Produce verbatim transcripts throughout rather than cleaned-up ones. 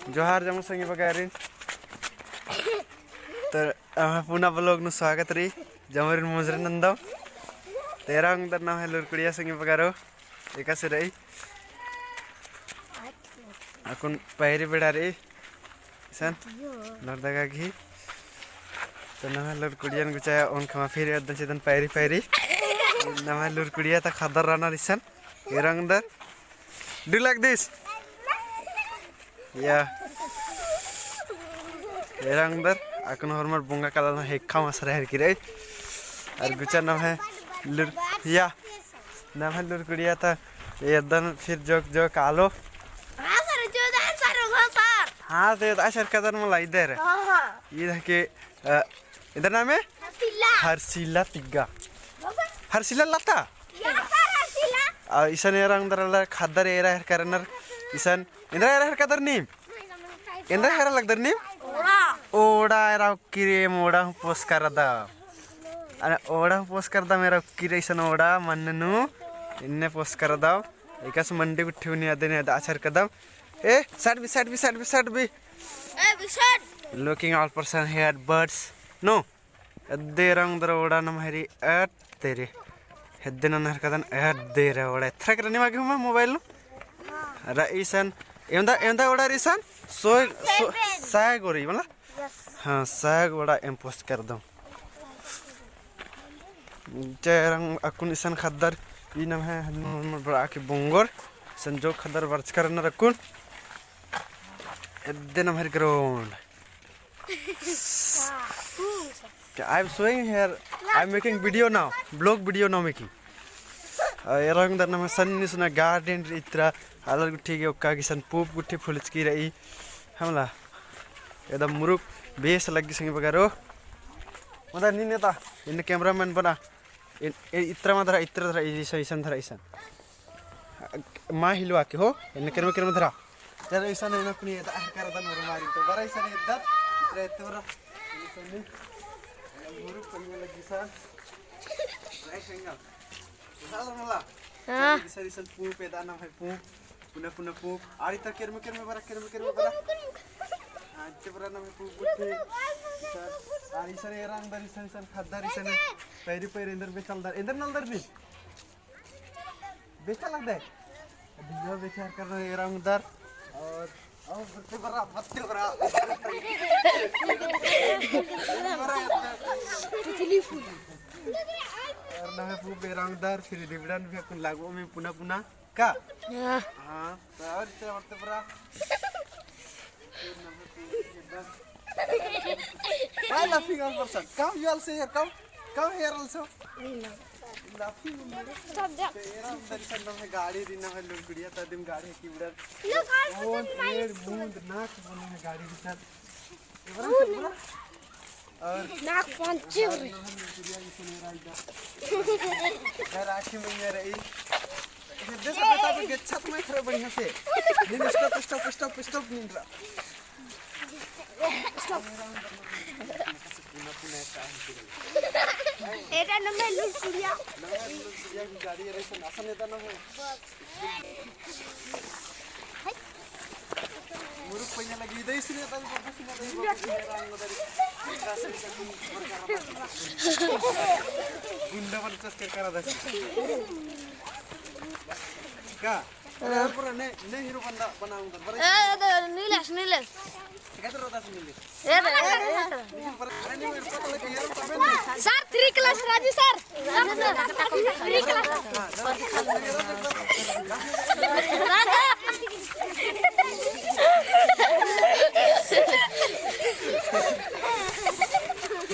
जोहार जम्मा संगी बगारिन। तो अम्है पुना vlog नू स्वागत रई। जमरिन मुजरे नंदम। तो एरा ओंगदर नम्है लूरकुड़िया संगी बगारो। एकासे रई। अक्कुन पैरी बेड़ा रई। इसन। नरदगा गही। तो नम्है लूरकुड़ियन गुचा ओन खमा फिर अदन चिदन पैरी पैरी। नम्है लूरकुड़िया ता ख़द्दर रअनर इसन। एरा ओंगदर। Do you like this? या। एरा ओंगदर, अक्कुन होरमर बोंगा काला ना हेक्खा मसरा हेरकी रई। अरा गुचा नम्है लूर-, या। नम्है लूरकुड़िया ता एदन फिर जोक जोक आलो। हाँ सर, जो दान सर, हाँ सर। हाँ, तो एदा सर कदर मला इदर। हाँ, हाँ। इदर के, अ, इदर नामे? हर्षिला। हर्षिला तिग्गा। हर्षिला लता? या सर, हर्षिला। आ, इसन एरा ओंगदर ख़द्दर एरा हेरका रअनर। इसन, एन्दरा एरा हेरका दर नीम? एन्दरा हेरा लगदर नीम? ओड़ा। ओड़ा एरा उक्की रई, एम ओड़ा हूँ पोसका रअदम। अरे ओड़ा हूँ पोसका रअदम, एरा उक्की रई इसन ओड़ा मन्न नू। एन्ने पोसका रअदम। एकासे मंडी गुट्ठी उनी अदिन एदा सर कदम। ए, side भी, side भी, side भी, side भी। ए, भी side। Looking all person here birds। No। एद्दे एरा ओंगदर ओड़ा नम्है रई अद तेरे। हेद्दे नन्ना हेरका दन अद तेरे ओड़ा। एथरा केरा निमा गे हूँ मा mobile नू। रई इसन। एवंदा, एवंदा ओड़ा रई इसन। सोय, सो-, सैग ओड़ा रई, मला? Yes। हाँ, सैग ओड़ा एम पोसका रअदम। जे एरा ओंग अक्कुन इसन ख़द्दर, ई नम्है हन्नू बड़ा के बोंगोर, इसन जो ख़द्दर बरचका रअनर अक्कुन। एद्दे नम्है ground। क्या, I am showing here, I am making video now, vlog video now making। आ, एरा ओंगदर नम्है सन्नी सुना garden रई इतरा, आलर गुट्ठी गे ओक्का गे इसन पूप गुट्ठी फुलचकी रई, हमला। एकदम मुरुक बेस लग्गी संगी बगारो। मतलब नीन एता, इन्ने cameraman बना। इन, इ-, इतरा मा धरा, इतरा धरा, इसन, इसन धरा, इसन। मा हिलवा के हो, एन्ने केरमा केरमा धरा। जरा इसन एन्ने कुनी एदा हरकर दन मरमारी तो बरा इसन एदा, इतरा एतरा, इसन ने, गुरु पनिया लगी सा। Right angle। हाँ। इसन, इसन पूप एदा ना भाई पूप। पुना, पुना, पूप। आड़ी ता केरमे, केरमे बरा, केरमे, केरमे बरा। हाँ, इत्ते बरा ना पूप, पूप, ठीक। इसन, आड़ी इसन एरा ओंगदर, इसन, इसन ख़द्दर, इसन। पैरी, पैरी, एन्देर बेचालदर, एन्देर नलदर नी। बेचालदर। भिंगा बेचार कर रहे एरा ओंगदर। और, और बत्ते बरा, बत्ते बरा। तितली फूल। और ना पूप एरा ओंगदर, फिर दिबड़न भी अक्कुन लागो में पुना, पुना। का? हाँ। हाँ, तो और इतरा बत्ते बरा। Why laughing all person? Come, you also here, come. Come here also. Laughing. Stop, stop. तो एरा ओंगदर इसन नम्है गाड़ी रई, नम्है लूरकुड़िया ता दिम गाड़ी की उड़न। Look, all person, my school। बूंद, नाक बने है गाड़ी की सर। और नाक पंचे हो रही। घर आखी में ये रही। ये दे सब बेटा भी गेच्छा तुम्हें खरे बढ़िया से। नीन stop, stop, stop, stop नीन रा। Stop। एटा नम्है लूरकुड़िया। नम्है लूरकुड़िया की गाड़ी रही से नासन एता ना हो। मुरुक पइया लगी, इदे इसने तभी बाबू सुना दे, बाबू सुना दे, बाबू सुना दे। गुंडा बन चस कर करा दे। का? अरे, और पूरा ने, ने हीरो बंदा बनाऊंगा, बड़ा ए, ए, दे, नीलेश, नीलेश। किधर रहता है नीलेश? ए, दे, ए, दे, ए, दे। Sir, three class Raju sir. Three class।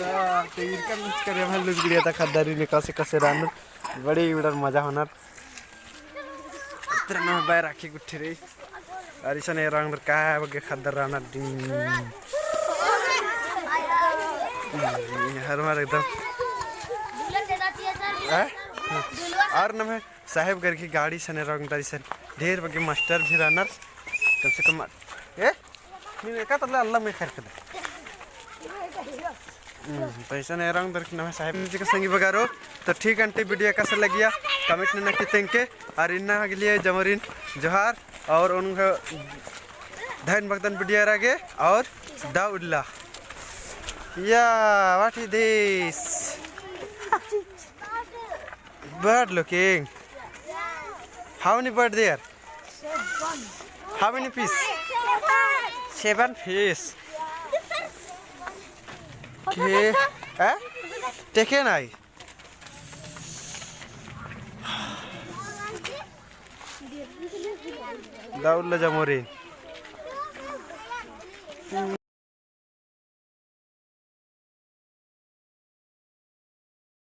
हाँ, तो इरका मिस करे हम लोग गुड़िया था खद्दारी ने कैसे कैसे रन बड़ी उड़न मजा होना। इतना ना बैराखी गुट्ठी रई। अरा इसन एरा ओंगदर का बग्गे खद्दर रअनर दिम। हर बार एकदम। हैं? अरा नम्है साहेबगढ़ की गाड़ी इसन एरा ओंगदर इसन ढेर बग्गे मास्टर भी रअनर। कम से कम, ए? नीन एका तल्ला अल्ला में खैर कदे। हम्म, तो इसन एरा ओंगदर की नम्है साहेब जी का संगी बगारो। तो ठीक आंटी, video कैसे लगिया, comment में नक्की तेंगके। अरा इन्ना के लिए जमरिन जोहार। अरा उनका धन भक्तन बिटिया रगे और दौला। या, what is this? Bird looking. How many bird there? How many fish? Seven fish. Okay. Eh? Taken I. Daulla jamorin.